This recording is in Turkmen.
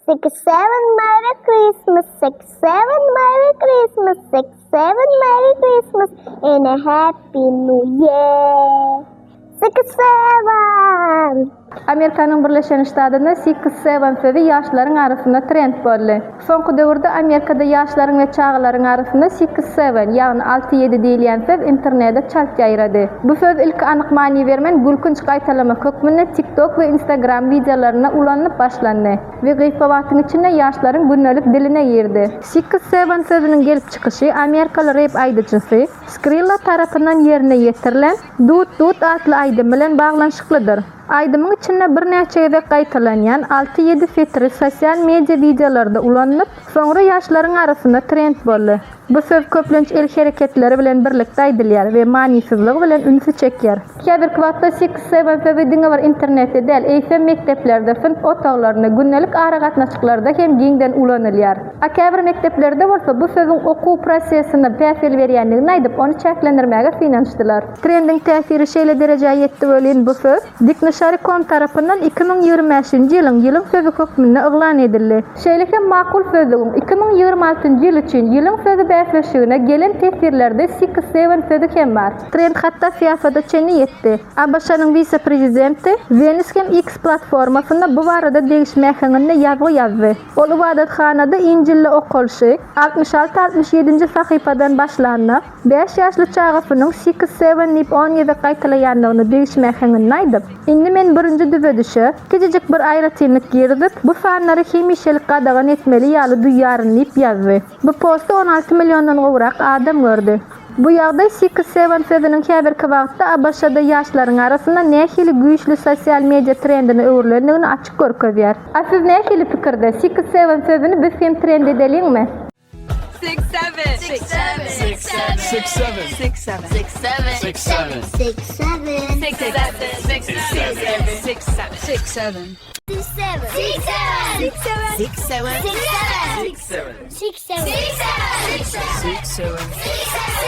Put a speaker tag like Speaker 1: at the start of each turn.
Speaker 1: Six, seven, Merry Christmas, six, seven, Merry Christmas, six, seven, Merry Christmas and a Happy New Year. Six, seven.
Speaker 2: Amerikanyň Birleşen Ştatynda Six Seven sözi ýaşlaryň arasynda trend boldy. Soňky döwürde Amerikada ýaşlaryň we çagalaryň arasynda Six Seven, ýagny alty-ýedi diýilýän söz internede çalt ýaýrady. Bu söz ilki anyk many bermän gülkünç gaýtalamak hökmünde TikTok we Instagram wideolarynda ulanylyp başlandy we gysga wagtyň içinde ýaşlaryň gündelik diline girdi. Six Seven sözüniň gelip çykyşy amerikaly rep aýdyjysy Skrilla tarapyndan ýerine ýetirilen Dut Dut atly aýdym bilen baglanyşyklydyr. Aýdymyň içinde birnäçe gezek gaýtalanýan alty-ýedi setiri sosial media wideolarda ulanylyp, soňra ýaşlaryň arasynda trend boldy. Bu söz köplenç el hereketleri bilen birlikde aýdylýar we manysyzlygy bilen ünsi çekýär. Häzirki wagtda Six Seven sözi diňe bir internetde däl, eýsem mekdeplerde, synp otaglarynda, gündelik aragatnaşyklarda hem giňden ulanylýar. A käbir mekdeplerde bolsa bu sözüň okuw prosesine päsgel berýändigini aýdyp, ony çäklendirmäge synanyşdylar. Trendiň täsiri şeýle derejä ýetdi welin, bu söz Dictionary. Com tarapyndan 2025-nji ýylyň ýylyň sözi hökmünde yglan edildi. Şeýle hem Makul sözlügiň 2026-njy ýyl üçin ýylyň sözi bäsleşigine gelen teswirlerde six seven sözi hem bar. Trend hatda syýasata çenli ýetdi. ABŞ-nyň wise-prezidenti Wens hem X platformasynda bu barada degişme äheňinde ýazgy ýazdy. Ol ybadathanada Injilde okalyşy 66 67-nji sahypadan başlanda, Bäş ýaşly çagasynyň six seven diýip on gezek gaýtalaýandygyny degişme äheňinde aýdyp, Indi men birinji düzedişe, kiçijik bir aýratynlyk girizip, bu sanlary hemişelik gadagan etmeli ýaly duýýaryn diýip ýazdy. Bu posty 16 milliondan gowrak adam gördi. Bu ýagdaý six seven sözüniň häzirki wagtda ABŞ-da ýaşlaryň arasynda nähili güýçli sosial media trendine öwrülendigini açyk görkezýär. A siz nähili pikirde? Six seven sözüni biz hem trend edeliňmi?
Speaker 3: Six seven.
Speaker 4: Six seven.
Speaker 3: Six seven.
Speaker 4: Six seven.
Speaker 3: Six seven.
Speaker 4: Six seven.
Speaker 3: Six seven.
Speaker 1: Six, seven.
Speaker 3: Six seven. Six seven. Six seven.
Speaker 4: Six seven.
Speaker 1: Six, seven. Six, seven.
Speaker 4: Six seven.
Speaker 1: Six, seven.
Speaker 4: Six seven.
Speaker 1: Six, seven. Six, seven.
Speaker 4: Six seven.
Speaker 1: Six, seven.